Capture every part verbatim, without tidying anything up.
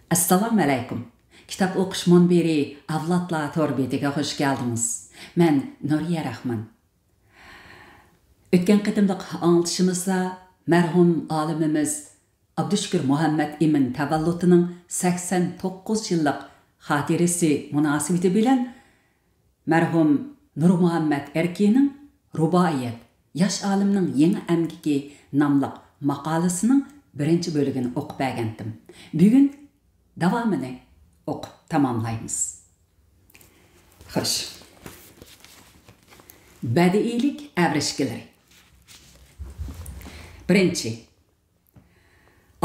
ئەسسالامۇ ئەلەيكۇم. كىتاب ئوقۇش مۇنبىرى ئەۋلادلار تور بېتىگە خۇش كەلدىڭىز. مەن نۇرىيە راخمان. ئۆتكەن قېتىملىق ئاڭلىتىشىمىزدا مەرھۇم ئالىمىمىز ئابدۇشۈكۈر مۇھەممەت ئىمىن تەۋەللۇتىنىڭ سەكسەن توققۇز يىللىق خاتىرىسى مۇناسىۋىتى بىلەن مەرھۇم نۇرمۇھەممەت ئەركىنىڭ رۇبائىيەت، ياش ئالىمنىڭ يېڭى ئەمگىكى ناملىق ماقالىسىنىڭ بىرىنچى بۆلۈگىنى ئوقۇپ بەرگەنتىم. بۈگۈن داۋامىنى ئوقۇپ تاماملايمىز. خوش. بەدىئىيلىك ئەۋرىشكىلىرى. بىرىنچى،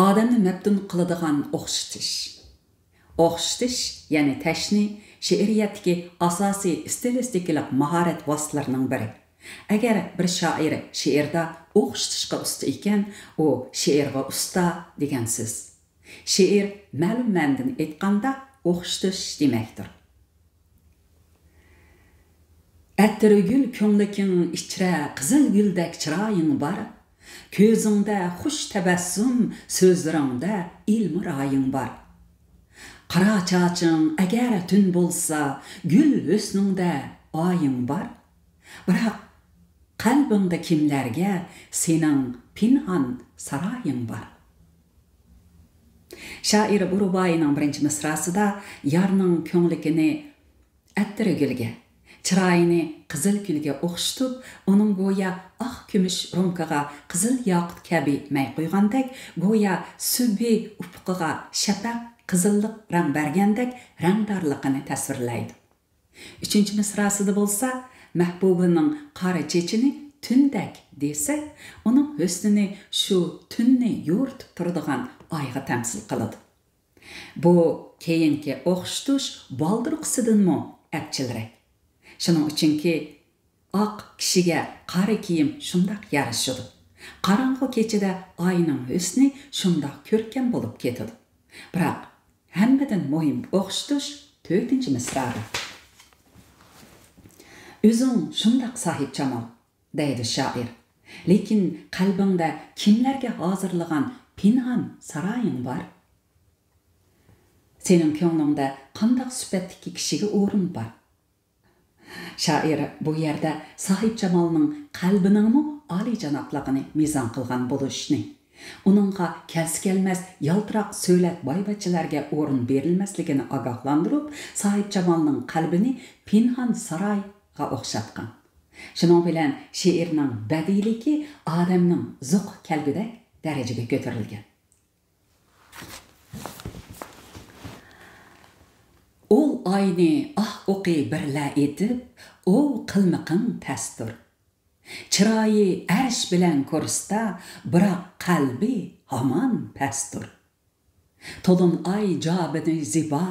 ئادەمنى مەپتۇن قىلىدىغان ئوخشىتىش. ئوخشىتىش، يەنى تەشنى شېئىرىيەتتىكى ئاساسىي ئىستىلىستىكىلىق ماھارەت ۋاسىتىلىرىنىڭ بىرى. ئەگەر بىر شائىر شېئىردا ئوخشىتىشقا ئۇستا ئىكەن، ئۇ شېئىرغا ئۇستا دېگەن سۆز. شېئىر مەلۇم مەنىدىن ئېيتقاندا ئوخشىتىش دېمەكتۇر. ئەتىرگۈل كۆڭلىكىڭ ئىچرە قىزىل گۈلدەك چىرايىڭ بار. كۆزۈڭدە خۇش تەبەسسۇم، سۆزلىرىڭدە ئىلمۇ رايىڭ بار. قارا چاچىڭ ئەگەر تۈن بولسا، گۈل ھۆسنۈڭدە ئايىڭ بار. بىراق قەلبىڭدە كىملەرگە سېنىڭ پىنھان سارايىڭ بار. شائىر بۇ رۇبائىينىڭ بىرىنچى مىسراسىدا يارنىڭ كۆڭلىكىنى ئەتىرگۈلگە، چىرايىنى قىزىل گۈلگە ئوخشىتىپ، ئۇنىڭ گويا ئاق كۈمۈش رومكىغا قىزىل ياقۇت كەبى مەي قۇيغاندەك، گويا سۈبھى ئۇپۇقىغا شەپەق قىزىللىق رەڭ بەرگەندەك رەڭدارلىقىنى تەسۋىرلەيدۇ. ئۈچىنچى مىسراسىدا بولسا، مەھبۇبىنىڭ قارا چېچىنى تۈندەك دېسە، ئۇنىڭ ھۆسنىنى شۇ تۈننى يورۇتۇپ تۇرىدىغان ئايغا تەمسىل قىلىدۇ. بۇ كېيىنكى ئوخشىتىش بالدۇرقىسىدىنمۇ ئەپچىلرەك. شۇنىڭ ئۈچۈنكى، ئاق كىشىگە قارا كىيىم شۇنداق يارىشىدۇ. قاراڭغۇ كېچىدە ئاينىڭ ھۆسنى شۇنداق كۆركەم بولۇپ كېتىدۇ. بىراق، ھەممىدىن مۇھىم ئوخشىتىش تۆتىنچى مىسرادا. «ئۆزۈڭ شۇنداق ساھىبجامال» دەيدۇ شائىر. لېكىن قەلبىڭدە كىملەرگە ھازىرلىغان پىنھان سارايىڭ بار؟ سېنىڭ كۆڭلۈڭدە قانداق سۈپەتتىكى كىشىگە ئورۇن بار؟ شائىر بۇ يەردە ساھىبجامالنىڭ قەلبىنىڭمۇ ئالىيجانابلىقىنى مىزان قىلغان بولۇشنى، ئۇنىڭغا كەلسە-كەلمەس يالتىراق سۆلەت بايۋەچچىلەرگە ئورۇن بېرىلمەسلىكىنى ئاگاھلاندۇرۇپ، ساھىبجامالنىڭ قەلبىنى پىنھان سارايغا ئوخشاتقان. شۇنىڭ بىلەن شېئىرنىڭ بەدىئىيلىكى ئادەمنىڭ زوقىغا كەلگۈدەك دەرىجىگە كۆتۈرۈلگەن. ئۇل ئاينى ئاھ ئوقى بىرلە ئېتىپ، ئوۋ قىلمىقىڭ تەستۇر. چىرايى ئەرش بىلەن كۇرسىدا، بىراق قەلبى ھامان پەستۇر. تولۇن ئاي جابىنى زىبا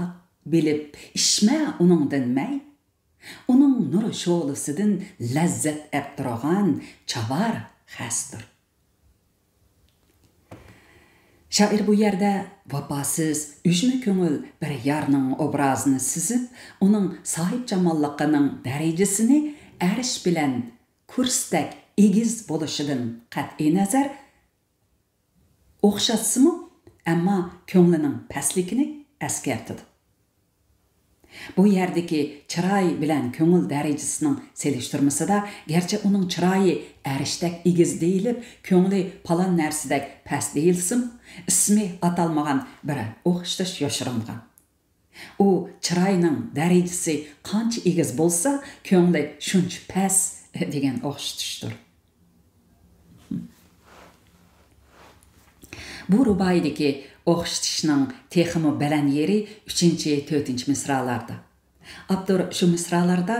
بىلىپ، ئىچمە ئۇنىڭدىن مەي. ئۇنىڭ نۇر شولىسىدىن لەززەت ئەپ تۇرغان چاۋار خەستۇر. شائىر بۇ يەردە ۋاپاسىز، ئۈجمە كۆڭۈل بىر يارنىڭ ئوبرازىنى سىزىپ، ئۇنىڭ ساھىبجاماللىقىنىڭ دەرىجىسىنى ئەرش بىلەن كۇرسىدەك ئېگىز بولۇشىدىن قەتئىينەزەر، ئوخشاتسىمۇ، ئەمما كۆڭلىنىڭ پەسلىكىنى ئەسكەرتىدۇ. بۇ يەردىكى چىراي بىلەن كۆڭۈل دەرىجىسىنىڭ سېلىشتۇرمىسىدا، گەرچە ئۇنىڭ چىرايى ئەرشتەك ئېگىز دېيىلىپ، كۆڭلى پالان نەرسىدەك پەس دېيىلسىمۇ، ئىسمى ئاتالمىغان بىر ئوخشىتىش يوشۇرۇنغان. ئۇ چىراينىڭ دەرىجىسى قانچە ئېگىز بولسا، كۆڭلى شۇنچە پەس دېگەن ئوخشىتىشتۇر. بۇ رۇبائىيدىكى ئوخشىتىشنىڭ تېخىمۇ بەلەن يېرى ئۈچىنچى، تۆتىنچى مىسرالاردا. ئاپتور شۇ مىسرالاردا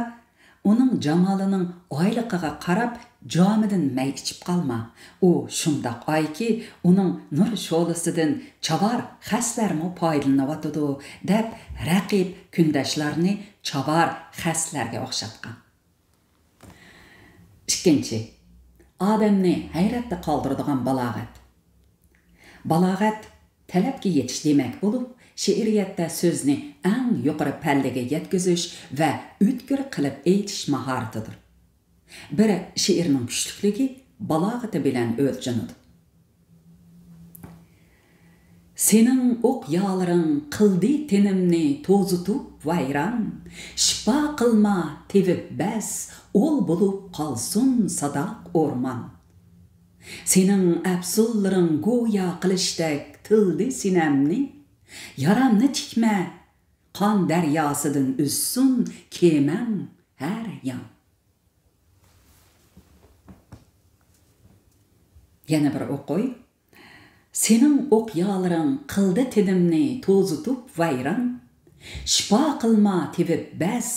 ئۇنىڭ جامالىنىڭ ئايلىقىغا قاراپ جامىدىن مەي ئىچىپ قالما. ئۇ شۇنداق ئايكى، ئۇنىڭ نۇر شولىسىدىن چاۋار خەسلەرمۇ پايدىلىنىۋاتىدۇ، دەپ رەقىب كۈندەشلەرنى چاۋار خەسلەرگە ئوخشاتقان. ئىككىنچى، ئادەمنى ھەيرەتتە قالدۇرىدىغان بالاغەت. بالاغەت تەلەپكە يېتىش دېمەك بولۇپ، شېئىرىيەتتە سۆزنى ئەڭ يۇقىرى پەللىگە يەتكۈزۈش ۋە ئۆتكۈر قىلىپ ئېيتىش ماھارىتىدۇر. بىر شېئىرنىڭ كۈچلۈكلۈكى بالاغىتى بىلەن ئۆلچىنىدۇ. سېنىڭ ئوق يالىرىڭ قىلدى تېنىمنى توزۇتۇپ ۋەيران. شىپا قىلما، تېۋىپ بەس، ئول بولۇپ قالسۇن ساداق ئورمان. سېنىڭ ئەپسۇنلىرىڭ گويا قىلىچتەك تىلدى سىنەمنى. يارامنى تىكمە، قان دەرياسىدىن ئۈزسۇن كېمەڭ ھەر يان. يەنە بىر ئوقۇي. سېنىڭ ئوق يالىرىڭ قىلدى تېنىمنى توزۇتۇپ ۋەيران. شىپا قىلما، تېۋىپ بەس،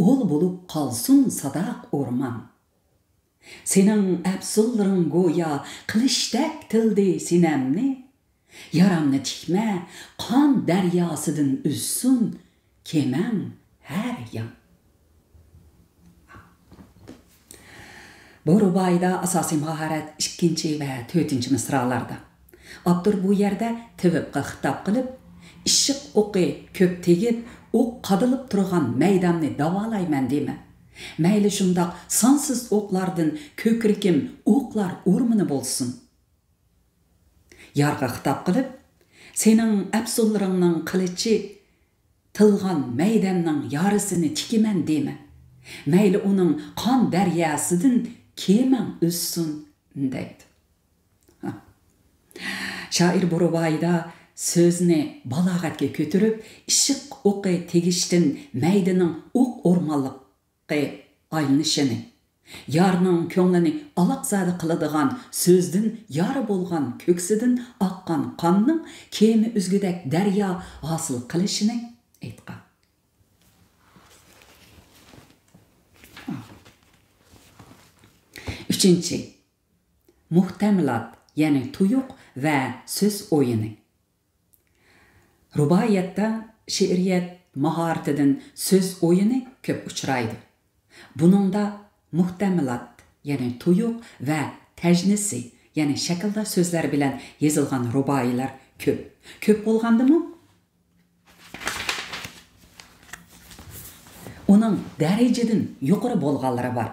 ئول بولۇپ قالسۇن ساداق ئورمان. سېنىڭ ئەپسۇنلىرىڭ گويا قىلىچتەك تىلدى سىنەمنى. يارامنى تىكمە، قان دەرياسىدىن ئۈزسۇن كېمەڭ ھەر يان. بۇ رۇبائىيدا ئاساسىي ماھارەت ئىككىنچى ۋە تۆتىنچى مىسرالاردا. ئاپتور بۇ يەردە تېۋىپقا خىتاب قىلىپ، ئىششىق ئوقى كۆپ تېگىپ، ئوق قادىلىپ تۇرغان مەيدەمنى داۋالايمەن دېمە. مەيلى شۇنداق سانسىز ئوقلاردىن كۆكرىكىم ئوقلار ئورمىنى بولسۇن. يارغا خىتاب قىلىپ، سېنىڭ ئەپسۇنلىرىڭنىڭ قىلىچى تىلغان مەيدەمنىڭ يارىسىنى تىكىمەن دېمە. مەيلى ئۇنىڭ قان دەرياسىدىن كېمەڭ ئۈزسۇن، دەيدۇ. شائىر بۇ رۇبائىيدا سۆزنى بالاغەتكە كۆتۈرۈپ، ئىششىق ئوقى تېگىشتىن مەيدىنىڭ ئوق ئورمانلىق ئايلىنىشىنى، يارنىڭ كۆڭلىنى ئالاقزادە قىلىدىغان سۆزدىن يارا بولغان كۆكسىدىن ئاققان قاننىڭ كېمە ئۈزگۈدەك دەريا ھاسىل قىلىشىنى ئېيتقان. ئۈچىنچى، مۇھتەمىلات، يەنى تۇيۇق ۋە سۆز ئويۇنى. رۇبائىيەتتە شېئىرىيەت ماھارىتىدىن سۆز ئويۇنى كۆپ ئۇچرايدۇ. بۇنىڭدا مۇھتەمىلات، يەنى تۇيۇق ۋە تەژنىسى، يەنى شەكىلداش سۆزلەر بىلەن يېزىلغان رۇبائىيلار كۆپ. كۆپ بولغاندىمۇ، ئۇنىڭ دەرىجىدىن يۇقىرى بولغانلىرى بار.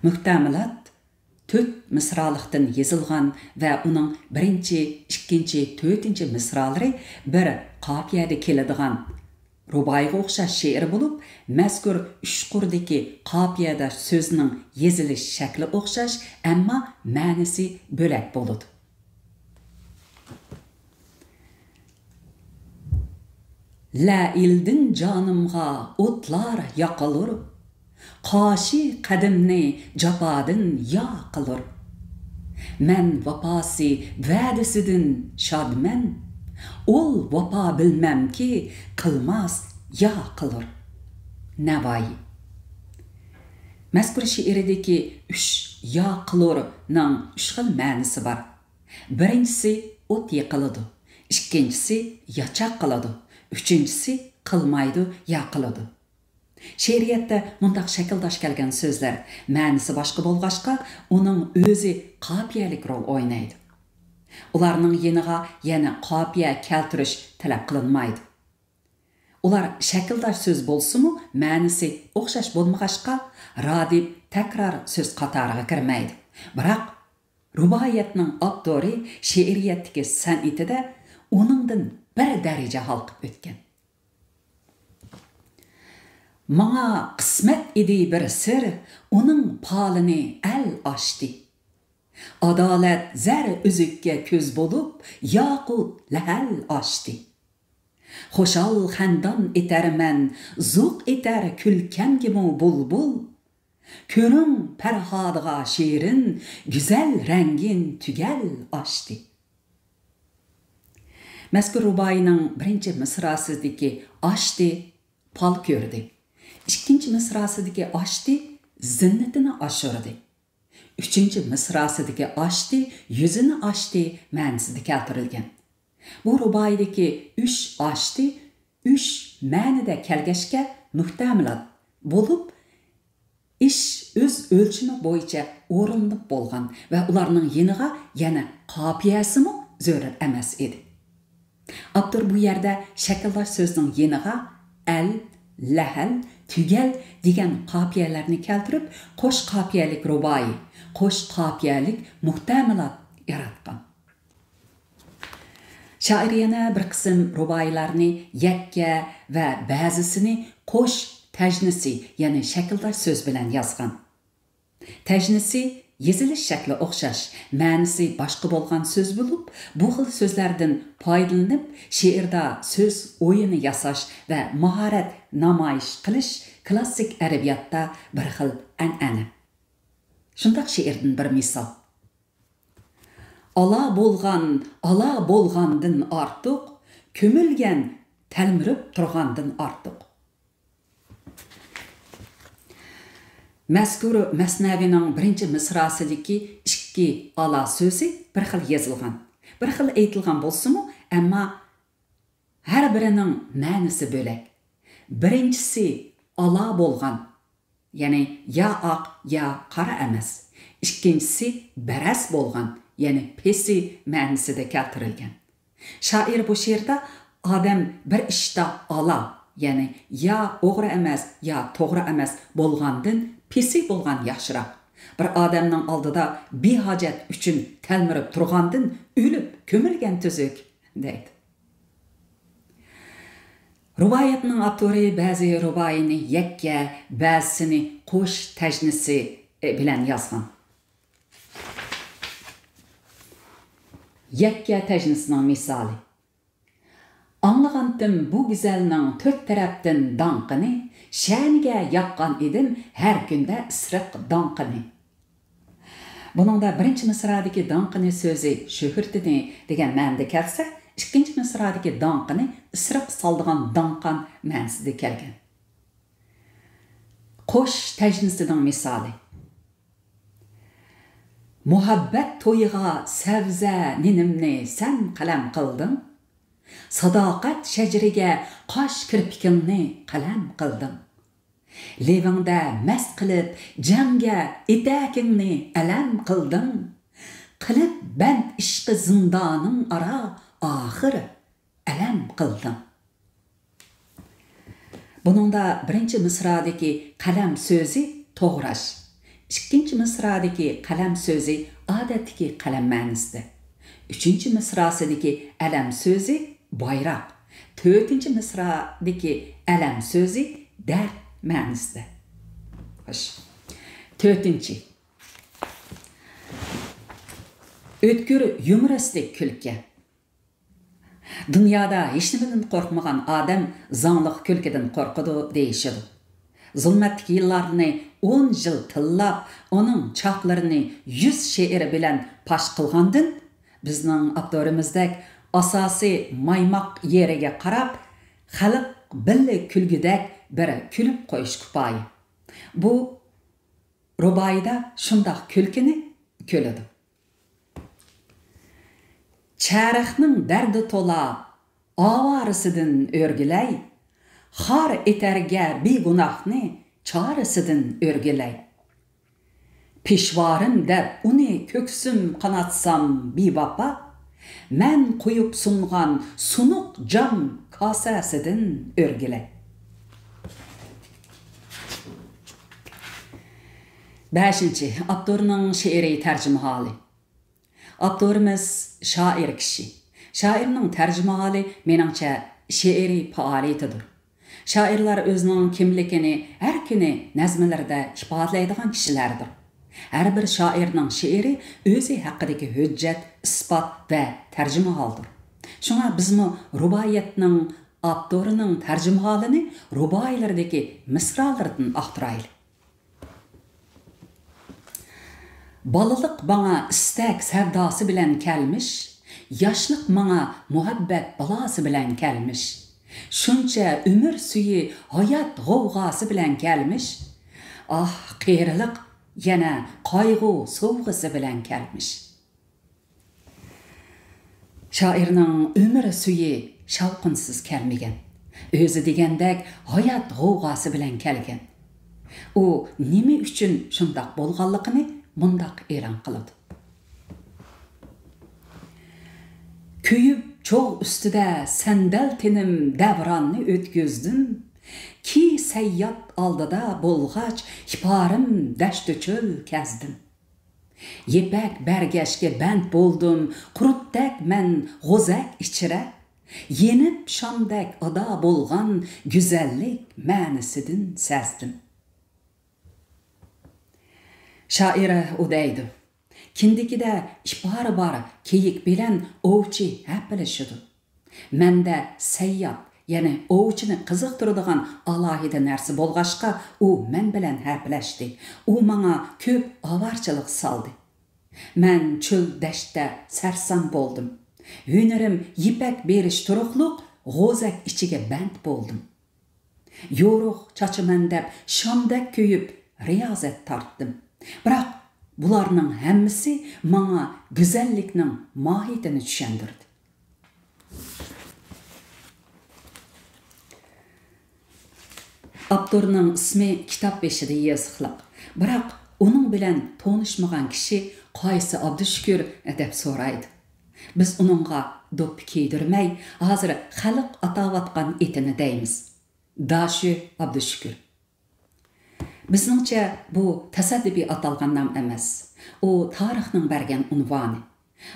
مۇھتەمىلات تۆت مىسرالىقتىن يېزىلغان ۋە ئۇنىڭ بىرىنچى، ئىككىنچى، تۆتىنچى مىسرالىرى بىر قاپىيەدە كېلىدىغان رۇبائىيغا ئوخشاش شېئىر بولۇپ، مەزكۇر ئۈچ قۇردىكى قاپىيەدە سۆزنىڭ يېزىلىش شەكلى ئوخشاش، ئەمما مەنىسى بۆلەك بولىدۇ. لەئىلدىن جانىمغا ئوتلار ياقىلۇر، قاشى قەدىمنى جاپادىن يا قىلۇر. مەن ۋاپاسى ۋەدىسىدىن شادمەن، ئول ۋاپا بىلمەمكى قىلماس يا قىلۇر. نەۋايى. مەزكۇر شېئىرىدىكى ئۈچ يا قىلۇرنىڭ ئۈچ خىل مەنىسى بار. بىرىنچىسى ئوت يېقىلىدۇ، ئىككىنچىسى ياچاق قىلىدۇ، ئۈچىنچىسى قىلمايدۇ يا قىلىدۇ. شېئىرىيەتتە مۇنداق شەكىلداش كەلگەن سۆزلەر مەنىسى باشقا بولغاچقا، ئۇنىڭ ئۆزى قاپىيەلىك رول ئوينايدۇ. ئۇلارنىڭ يېنىغا يەنە قاپىيە كەلتۈرۈش تەلەپ قىلىنمايدۇ. ئۇلار شەكىلداش سۆز بولسىمۇ، مەنىسى ئوخشاش بولمىغاچقا، رادىپ تەكرار سۆز قاتارىغا كىرمەيدۇ. بىراق، رۇبائىيەتنىڭ ئاپتورى شېئىرىيەتتىكى سەنئىتىدە ئۇنىڭدىن بىر دەرىجە ھالقىپ ئۆتكەن. ماڭا قىسمەت ئىدى بىر سىر، ئۇنىڭ پالىنى ئەل ئاچتى. ئادالەت زەر ئۈزۈككە كۆز بولۇپ، ياقۇت لەھەل ئاچتى. خۇشال خەندان ئېتەرمەن، زوق ئېتەر كۈلكەمگىمۇ بۇلبۇل. كۆرۈڭ پەرھادىغا شېرىن، گۈزەل رەڭگىن تۈگەل ئاچتى. مەزكۇر رۇبائىينىڭ بىرىنچى مىسراسىدىكى ئاچتى پال كۆردى. ئىككىنچى مىسراسىدىكى ئاچتى زىننىتىنى ئاشۇردى. ئۈچىنچى مىسراسىدىكى ئاچتى يۈزىنى ئاچتى مەنىسىدە كەلتۈرۈلگەن. بۇ رۇبائىيدىكى ئۈچ ئاچتى ئۈچ مەنىدە كەلگەچكە مۇھتەمىلات بولۇپ، ئىش ئۆز ئۆلچىمى بويىچە ئورۇنلىنىپ بولغان ۋە ئۇلارنىڭ يېنىغا يەنە قاپىيەسىمۇ زۆرۈر ئەمەس ئىدى. ئاپتور بۇ يەردە شەكىلداش سۆزنىڭ يېنىغا ئەل، لەھەل، تۈگەل دېگەن قاپىيەلەرنى كەلتۈرۈپ، قوش قاپىيەلىك رۇبائىي، قوش قاپىيەلىك مۇھتەمىلات ياراتقان. شائىر يەنە بىر قىسىم رۇبائىيلارنى يەككە ۋە بەزىسىنى قوش تەژنىسى، يەنى شەكىلداش سۆز بىلەن يازغان. تەژنىسى يېزىلىش شەكلى ئوخشاش، مەنىسى باشقا بولغان سۆز بولۇپ، بۇ خىل سۆزلەردىن پايدىلىنىپ، شېئىردا سۆز ئويۇنى ياساش ۋە ماھارەت نامايىش قىلىش كلاسسىك ئەدەبىياتتا بىر خىل ئەنئەنە. شۇنداق شېئىردىن بىر مىسال. ئالا بولغان، ئالا بولغاندىن ئارتۇق، كۆمۈلگەن تەلمۈرۈپ تۇرغاندىن ئارتۇق. مەزكۇر مەسنەۋىنىڭ بىرىنچى مىسراسىدىكى ئىككى ئالا سۆزى بىر خىل يېزىلغان، بىر خىل ئېيتىلغان بولسىمۇ، ئەمما ھەر بىرىنىڭ مەنىسى بۆلەك. بىرىنچىسى ئالا بولغان، يەنى يا ئاق، يا قارا ئەمەس. ئىككىنچىسى بەرەس بولغان، يەنى پېسى مەنىسىدە كەلتۈرۈلگەن. شائىر بۇ شېئىردا ئادەم بىر ئىشتا ئالا، يەنى يا ئوغرى ئەمەس، يا توغرا ئەمەس بولغاندىن پېسى بولغان ياخشىراق. بىر ئادەمنىڭ ئالدىدا بىھاجەت ئۈچۈن تەلمۈرۈپ تۇرغاندىن ئۆلۈپ كۆمۈلگەن تۈزۈك، دەيدۇ. رۇبائىيەتنىڭ ئاپتورى بەزى رۇبائىينى يەككە، بەزىسىنى قوش تەژنىسى بىلەن يازغان. يەككە تەژنىسىنىڭ مىسالى. ئاڭلىغانتىم بۇ گۈزەلنىڭ تۆت تەرەپتىن داڭقىنى، شەنىگە ياققان ئىدىم ھەر كۈندە ئىسرىق داڭقىنى. بۇنىڭدا بىرىنچى مىسرادىكى داڭقىنى سۆزى شۆھرىتىنى دېگەن مەنىدە كەلسە، ئىككىنچى مىسرادىكى داڭقىنى ئىسرىق سالىدىغان داڭقان مەنىسىدە كەلگەن. قوش تەژنىسىنىڭ مىسالى. مۇھەببەت تويىغا سەۋزە نېنىمنى سەن قەلەم قىلدىڭ. ساداقەت شەجىرىگە قاش كىرپىكىڭنى قەلەم قىلدىڭ. لېۋىڭدە مەست قىلىپ جەڭگە ئېتەكىڭنى ئەلەم قىلدىڭ. قىلىپ بەند ئىشقى زىندانىڭ ئارا ئاخىر ئەلەم قىلدىڭ. بۇنىڭدا بىرىنچى مىسرادىكى قەلەم سۆزى توغراش، ئىككىنچى مىسرادىكى قەلەم سۆزى ئادەتتىكى قەلەم مەنىسىدە، ئۈچىنچى مىسراسىدىكى ئەلەم سۆزى بايراق، تۆتىنچى مىسرادىكى ئەلەم سۆزى دەرد مەنىسىدە. خوش. تۆتىنچى. ئۆتكۈر يۇمۇرىستىك كۈلكە. دۇنيادا ھېچنېمىدىن قورقمىغان ئادەم زاڭلىق كۈلكىدىن قورقىدۇ دېيىشىدۇ. زۇلمەتتىكى يىللارنى ئون يىل تىللاپ، ئۇنىڭ چاقلىرىنى يۈز شېئىرى بىلەن پاش قىلغاندىن، بىزنىڭ ئاپتورىمىزدەك ئاساسىي مايماق يېرىگە قاراپ، خەلق بىللە كۈلگۈدەك بىر كۈلۈپ قويۇش كۇپايە. بۇ رۇبائىيدا شۇنداق كۈلكىنى كۈلىدۇ. چەرخنىڭ دەردى تولا ئاۋارىسىدىن ئۆرگىلەي، خار ئېتەرگە بىگۇناھنى چارىسىدىن ئۆرگىلەي. پېشۋارىم دەپ ئۇنى كۆكسۈم قاناتسام بىۋاپا، مەن قۇيۇپ سۇنغان سۇنۇق جام كاسەسىدىن ئۆرگىلەي. بەشىنچى، ئاپتورنىڭ شېئىرىي تەرجىمىھالى. ئاپتورىمىز شائىر كىشى. شائىرنىڭ تەرجىمىھالى، مېنىڭچە، شېئىرىي پائالىيىتىدۇر. شائىرلار ئۆزىنىڭ كىملىكىنى ھەر كۈنى نەزمىلىرىدە ئىپادىلەيدىغان كىشىلەردۇر. ھەر بىر شائىرنىڭ شېئىرى ئۆزى ھەققىدىكى ھۆججەت، ئىسپات ۋە تەرجىمىھالدۇر. شۇڭا بىزمۇ رۇبائىيەتنىڭ ئاپتورىنىڭ تەرجىمىھالىنى رۇبائىيلىرىدىكى مىسرالىرىدىن ئاختۇرايلى. بالىلىق ماڭا ئىستەك سەۋداسى بىلەن كەلمىش، ياشلىق ماڭا مۇھەببەت بالاسى بىلەن كەلمىش. شۇنچە ئۆمۈر سۈيى ھايات غوۋغاسى بىلەن كەلمىش. ئاھ، قېرىلىق يەنە قايغۇ سوۋغىسى بىلەن كەلمىش. شائىرنىڭ ئۆمۈر سۈيى شاۋقۇنسىز كەلمىگەن. ئۆزى دېگەندەك ھايات غوۋغاسى بىلەن كەلگەن. ئۇ نېمە ئۈچۈن شۇنداق بولغانلىقىنى مۇنداق ئېلان قىلىدۇ. كۆيۈپ چوغ ئۈستىدە سەندەل تېنىم دەۋراننى ئۆتكۈزدۈم. كى سەيياد ئالدىدا بولغاچ، ئىپارىم دەشتى چۆل كەزدىم. يىپەك بەرگەشكە بەند بولدۇم، قۇرتتەك مەن غوزەك ئىچرە. يېنىپ شامدەك ئادا بولغان گۈزەللىك مەنىسىدىن سەزدىم. شائىر ئۇ دەيدۇ، كىندىكىدە ئىپارە بار كېيىك بىلەن ئوۋچى ھەپىلىشىدۇ. مەندە سەيياھ، يەنى ئوۋچىنى قىزىقتۇرىدىغان ئالاھىدە نەرسە بولغاچقا، ئۇ مەن بىلەن ھەپىلەشتى. ئۇ ماڭا كۆپ ئاۋارىچىلىق سالدى. مەن چۆل دەشتتە سەرسان بولدۇم. ھۈنىرىم يىپەك بېرىش تۇرۇقلۇق غوزەك ئىچىگە بەند بولدۇم. يورۇق چاچىمەن دەپ شامدەك كۆيۈپ رىيازەت تارتتىم. بىراق بۇلارنىڭ ھەممىسى ماڭا گۈزەللىكنىڭ ماھىيىتىنى چۈشەندۈردى. ئاپتورنىڭ ئىسمى كىتاب بېشىدا يېزىقلىق. بىراق ئۇنىڭ بىلەن تونۇشمىغان كىشى قايسى ئابدۇشۈكۈر دەپ سورايدۇ. بىز ئۇنىڭغا دوپپا كىيدۈرمەي، ھازىر خەلق ئاتاۋاتقان ئېتىنى دەيمىز. داشۆ ئابدۇشۈكۈر. بىزنىڭچە بۇ تاسادىپىي ئاتالغان نام ئەمەس. ئۇ تارىخنىڭ بەرگەن ئۇنۋانى.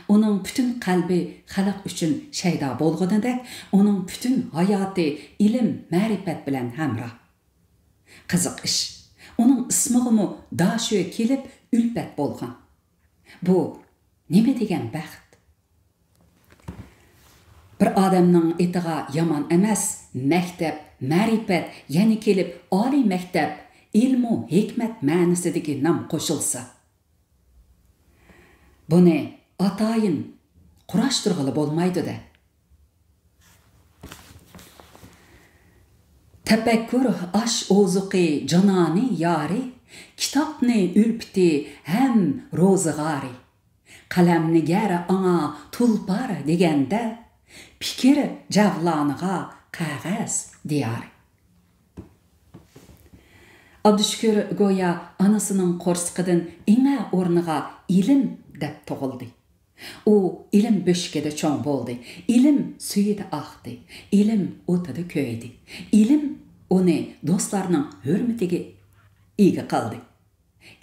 ئۇنىڭ پۈتۈن قەلبى خەلق ئۈچۈن شەيدا بولغىنىدەك، ئۇنىڭ پۈتۈن ھاياتى ئىلىم، مەرىپەت بىلەن ھەمراھ. قىزىق ئىش، ئۇنىڭ ئىسمىغىمۇ داشۆ كېلىپ ئۈلپەت بولغان. بۇ نېمە دېگەن بەخت؟ بىر ئادەمنىڭ ئېتىغا يامان ئەمەس، مەكتەپ، مەرىپەت، يەنە كېلىپ ئالىي مەكتەپ، ئىلمۇ ھېكمەت مەنىسىدىكى نام قوشۇلسا. بۇنى ئاتايىن قۇراشتۇرغىلى بولمايدۇ-دە. تەپەككۇر ئاش ئوزۇقى، جانانى يارى، كىتابنى ئۈلپىتى ھەم روزىغارى. قەلەم نىگەر ئاڭا تۇلپار دېگەندە، پىكىر جەۋلانىغا قەغەز دىيارى. ئابدۇشۈكۈر گويا ئانىسىنىڭ قورسىقىدىن ئىڭە ئورنىغا ئىلىم دەپ تۇغۇلدى. ئۇ ئىلىم بۆشۈكىدە چوڭ بولدى، ئىلىم سۈيىدە ئاقتى، ئىلىم ئوتىدا كۆيدى. ئىلىم ئۇنى دوستلارنىڭ ھۆرمىتىگە ئىگە قىلدى.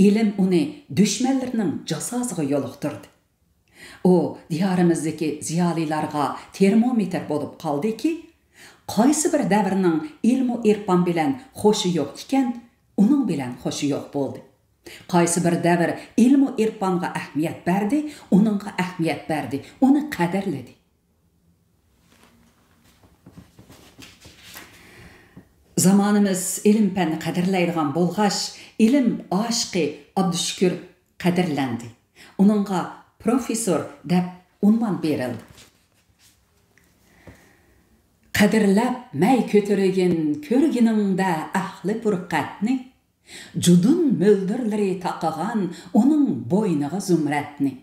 ئىلىم ئۇنى دۈشمەنلىرىنىڭ جازاسىغا يولۇقتۇردى. ئۇ دىيارىمىزدىكى زىيالىيلارغا تېرمومېتىر بولۇپ قالدىكى، قايسى بىر دەۋرنىڭ ئىلمۇ ئېرپان بىلەن خوشى يوق ئىكەن، ئۇنىڭ بىلەن خوشى يوق بولدى. قايسى بىر دەۋر ئىلمۇ ئېرپانغا ئەھمىيەت بەردى، ئۇنىڭغا ئەھمىيەت بەردى، ئۇنى قەدىرلىدى. زامانىمىز ئىلىم-پەننى قەدىرلەيدىغان بولغاچ، ئىلىم ئاشىقى ئابدۇشۈكۈر قەدىرلەندى. ئۇنىڭغا پروفېسسور دەپ ئۇنۋان بېرىلدى. قەدىرلەپ مەي كۆتۈرگىن كۆرگىنىڭدە ئەھلى پۇرقەتنى، جۇدۇن مۆلدۈرلىرى تاقىغان ئۇنىڭ بوينىغا زۇمرەتنى.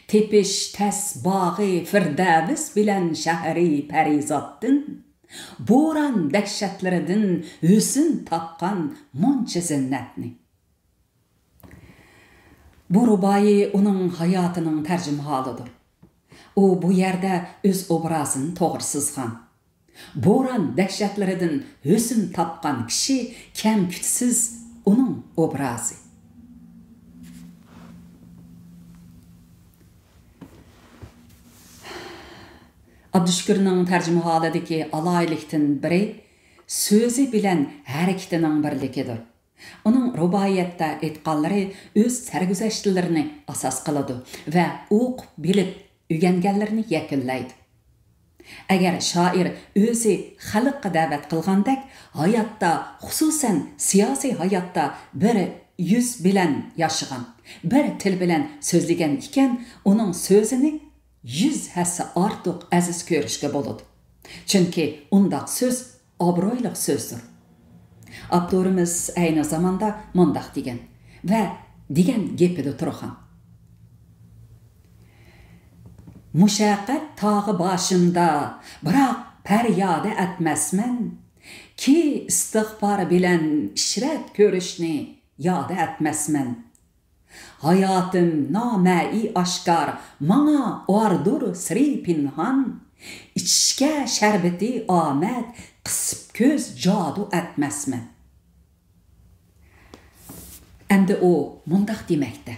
تېپىش تەس باغى فىردەۋس بىلەن شەھىرى پەرىزاتتىن، بوران دەھشەتلىرىدىن ھۆسن تاپقان مۇنچە زىننەتنى. بۇ رۇبائىي ئۇنىڭ ھاياتىنىڭ تەرجىمىھالىدۇر. ئۇ بۇ يەردە ئۆز ئوبرازىنى توغرا سىزغان. بوران دەھشەتلىرىدىن ھۆسن تاپقان كىشى كەمكۈتسىز ئۇنىڭ ئوبرازى. ئابدۇشۈكۈرنىڭ تەرجىمىھالىدىكى ئالاھىدىلىكتىن بىرى سۆزى بىلەن ھەرىكىتىنىڭ بىرلىكىدۇر. ئۇنىڭ رۇبائىيەتتە ئېيتقانلىرى ئۆز سەرگۈزەشتلىرىنى ئاساس قىلىدۇ ۋە ئوقۇپ بىلىپ ئۆگەنگەنلىرىنى يەكۈنلەيدۇ. ئەگەر شائىر ئۆزى خەلققە دەۋەت قىلغاندەك، ھاياتتا، خۇسۇسەن، سىياسىي ھاياتتا بىر يۈز بىلەن ياشىغان، بىر تىل بىلەن سۆزلىگەن ئىكەن، ئۇنىڭ سۆزىنى يۈز ھەسسە ئارتۇق ئەزىز كۆرۈشكە بولىدۇ. چۈنكى ئۇنداق سۆز ئابرۇيلۇق سۆزدۇر. ئاپتورىمىز ئەينى زاماندا مۇنداق دېگەن ۋە دېگەن گېپىدە تۇرغان. مۇشەققەت تاغى باشىمدا، بىراق پەريادى ئەتمەسمەن. كى ئىستىغپار بىلەن ئىشرەت كۆرۈشنى ياد ئەتمەسمەن. ھاياتىم نامەئى ئاشكار، ماڭا ئاردۇر سىرى پىنھان. ئىچىشكە شەربىتى ئامەت، قىسىپ كۆز جادۇ ئەتمەسمەن. ئەمدى ئۇ مۇنداق دېمەكتە.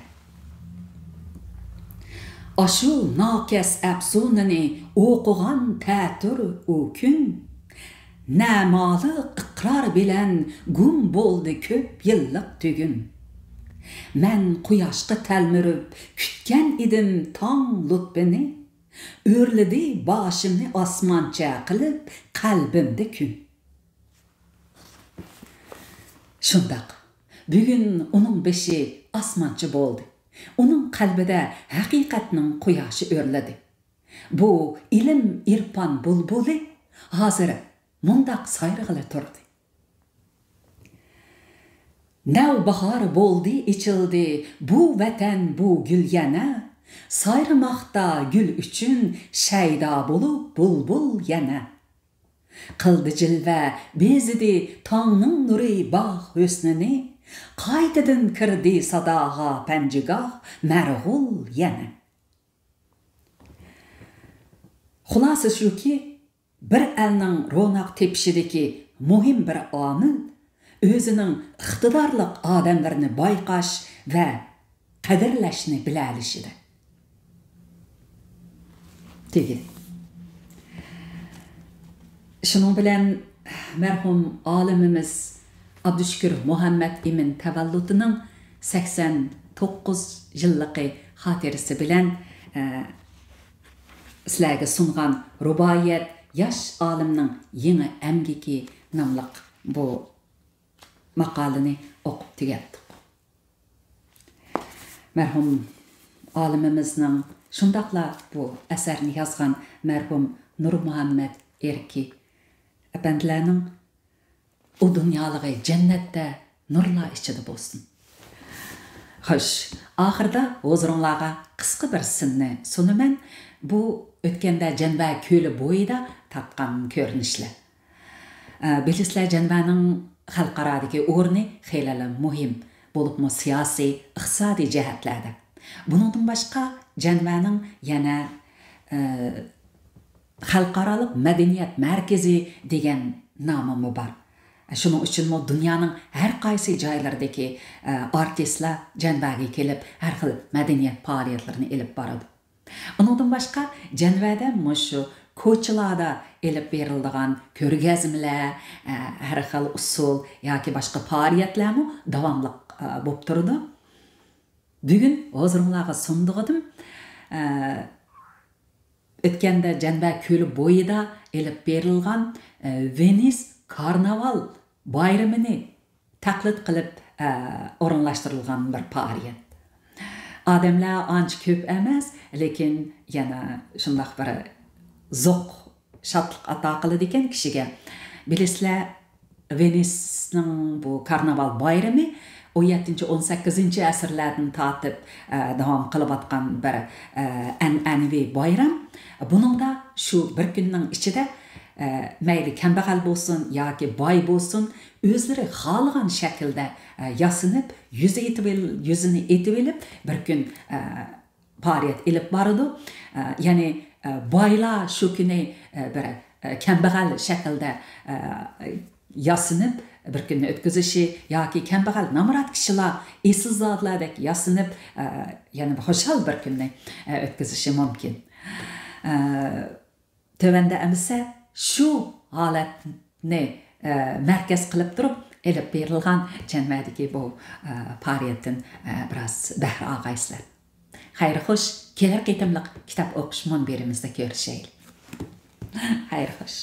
ئاشۇ ناكەس ئەپسۇنىنى ئوقۇغان تەتۈر ئۇ كۈن، نەمالىق ئىقرار بىلەن گۇم بولدى كۆپ يىللىق تۈگۈن. مەن قۇياشقا تەلمۈرۈپ كۈتكەن ئىدىم تاڭ لۇتپىنى، ئۆرلىدى باشىمنى ئاسمانچە قىلىپ قەلبىمدە كۈن. شۇنداق، بۈگۈن ئۇنىڭ بېشى ئاسمانچە بولدى. ئۇنىڭ قەلبىدە ھەقىقەتنىڭ قۇياشى ئۆرلىدى. بۇ ئىلىم-ئىرپان بۇلبۇلى ھازىر مۇنداق سايرىغىلى تۇردى. نەۋباھار بولدى، ئېچىلدى بۇ ۋەتەن، بۇ گۈل يەنە. سايرىماقتا گۈل ئۈچۈن شەيدا بولۇپ بۇلبۇل يەنە. قىلدى جىلۋە، بېزىدى تاڭنىڭ نۇرى باغ ھۆسنىنى. قايتىدىن كىردى ساداغا پەنجىگاھ مەرغۇل يەنە. خۇلاسە شۇكى، بىر ئەلنىڭ روناق تېپىشىدىكى مۇھىم بىر ئامىل ئۆزىنىڭ ئىقتىدارلىق ئادەملىرىنى بايقاش ۋە قەدىرلەشنى بىلەلىشىدە. دېگىلى. شۇنىڭ بىلەن مەرھۇم ئالىمىمىز ئابدۇشۈكۈر مۇھەممەت ئىمىن تەۋەللۇتىنىڭ سەكسەن توققۇز يىللىقى خاتىرىسى بىلەن، ئە، سىلەرگە سۇنغان رۇبائىيەت ياش ئالىمنىڭ يېڭى ئەمگىكى ناملىق بۇ ماقالىنى ئوقۇپ تۈگەتتۇق. مەرھۇم ئالىمىمىزنىڭ، شۇنداقلا بۇ ئەسەرنى يازغان مەرھۇم نۇرمۇھەممەت ئېركى ئەپەندىلەرنىڭ ئۇ دۇنيالىقى جەننەتتە نۇرلار ئىچىدە بولسۇن. خوش، ئاخىرىدا ھۇزۇرۇڭلارغا قىسقا بىر سىننى سۇنىمەن. بۇ ئۆتكەندە جەنۋە كۆلى بويىدا تارتقان كۆرۈنۈشلەر. ئە، بىلىسىلەر، جەنۋەنىڭ خەلقئارادىكى ئورنى خېلىلا مۇھىم، بولۇپمۇ سىياسىي، ئىقتىسادىي جەھەتلەردە. بۇنىڭدىن باشقا، جەنۋەنىڭ يەنە، ئە، خەلقئارالىق مەدەنىيەت مەركىزى دېگەن نامىمۇ بار. شۇنىڭ ئۈچۈنمۇ دۇنيانىڭ ھەر قايسى جايلىرىدىكى، ئە، ئارتىسلار جەنۋەگە كېلىپ، ھەر خىل مەدەنىيەت پائالىيەتلىرىنى ئېلىپ بارىدۇ. ئۇنىڭدىن باشقا، جەنۋەدە مۇشۇ كوچىلاردا ئېلىپ بېرىلىدىغان كۆرگەزمىلەر، ئە، ھەر خىل ئۇسسۇل ياكى باشقا پائالىيەتلەرمۇ داۋاملىق، ئە، بولۇپ تۇرىدۇ. بۈگۈن ھۇزۇرۇڭلارغا سۇندۇقىدىم، ئە، ئۆتكەندە جەنۋە كۆلى بويىدا ئېلىپ بېرىلغان، ئە، ۋېنىس كارناۋال بايرىمىنى تەقلىد قىلىپ، ئە، ئورۇنلاشتۇرۇلغان بىر پائالىيەت. ئادەملەر ئانچە كۆپ ئەمەس، لېكىن يەنە شۇنداق بىر زوق، شادلىق ئاتا قىلىدىكەن كىشىگە. بىلىسىلەر، ۋېنىسنىڭ بۇ كارناۋال بايرىمى ئون يەتتىنچى، ئون سەككىزىنچى ئەسىرلەردىن تارتىپ، ئە، داۋام قىلىۋاتقان بىر، ئە، ئەنئەنىۋى بايرام. بۇنىڭدا شۇ بىر كۈننىڭ ئىچىدە، ئە، مەيلى كەمبەغەل بولسۇن ياكى باي بولسۇن، ئۆزلىرى خالىغان شەكىلدە، ئە، ياسىنىپ، يۈزى ئېتىۋېل-، يۈزىنى ئېتىۋېلىپ، بىر كۈن، ئە، پائالىيەت ئېلىپ بارىدۇ. ئە، يەنى، ئە، بايلار شۇ كۈنى، ئە، بىر، ئە، كەمبەغەل شەكىلدە، ئە، ياسىنىپ بىر كۈننى ئۆتكۈزۈشى ياكى كەمبەغەل نامرات كىشىلەر ئېسىلزادىلەردەك ياسىنىپ، ئە، يەنە بىر خۇشال بىر كۈننى، ئە، ئۆتكۈزۈشى مۇمكىن. ئە، تۆۋەندە ئەمىسە شۇ ھالەتنى، ئە، مەركەز قىلىپ تۇرۇپ ئېلىپ بېرىلغان جەنۋەدىكى بۇ، ئە، پائالىيەتتىن، ئە، بىراز بەھرە ئالغايسىلەر. خەير خوش، كېلەر قېتىملىق كىتاب ئوقۇش مۇنبىرىمىزدە كۆرۈشەيلى. خەير خوش.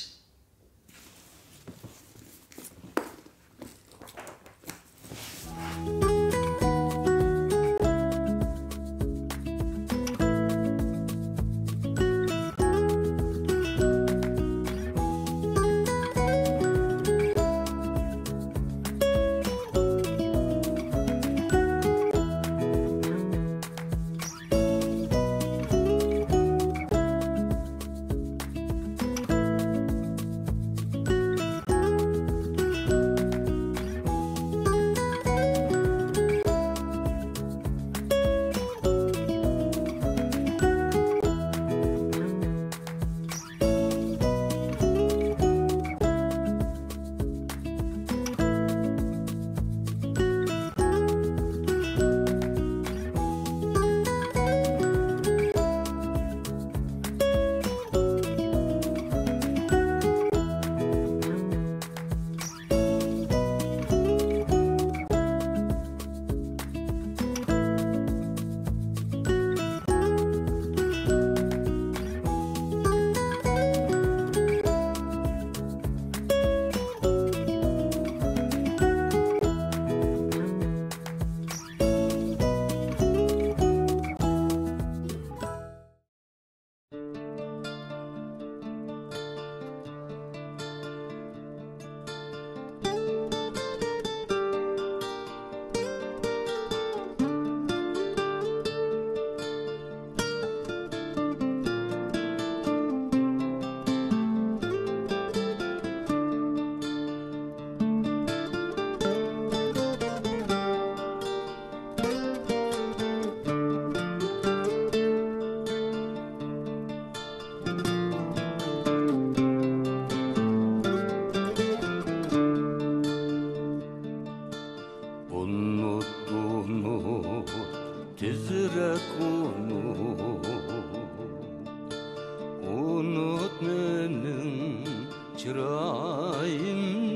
چىرايىمنى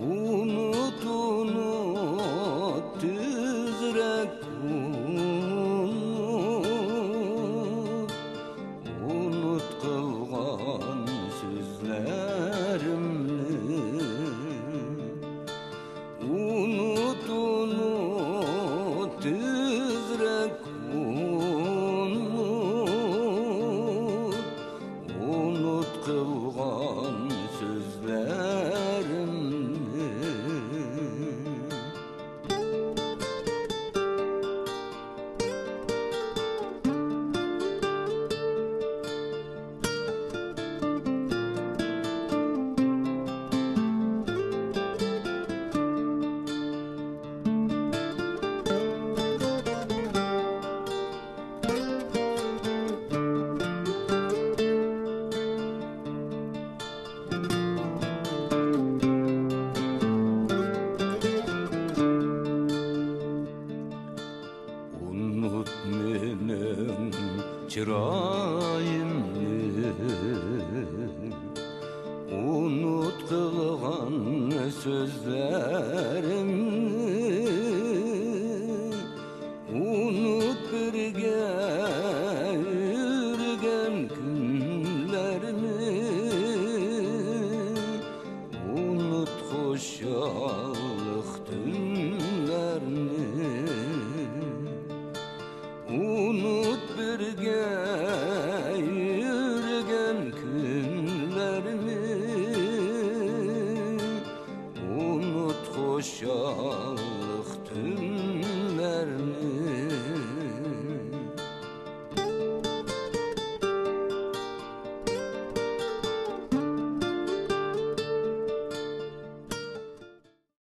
ئۇنۇت، ئۇنۇت، تېزرەك ئۇنۇت، ئۇنۇت قىلغان سۆزلەرىمنى. ئۇنۇت، ئۇنۇت، تېزرەك ئۇنۇت، ئۇنۇت قىلغان سۆزلەرىمنى. ئۇنۇت مېنىڭ چىرايىمنى، ئۇنۇت قىلغان سۆزلىرىمنى، ئۇنۇت بىرگە يۈرگەن كۈنلەرنى، ئۇنۇت خۇشاللىق تۈنلەرنى، ئۇنۇت بىرگە يۈرگەن كۈنلەرنى، ئۇنۇت خۇشال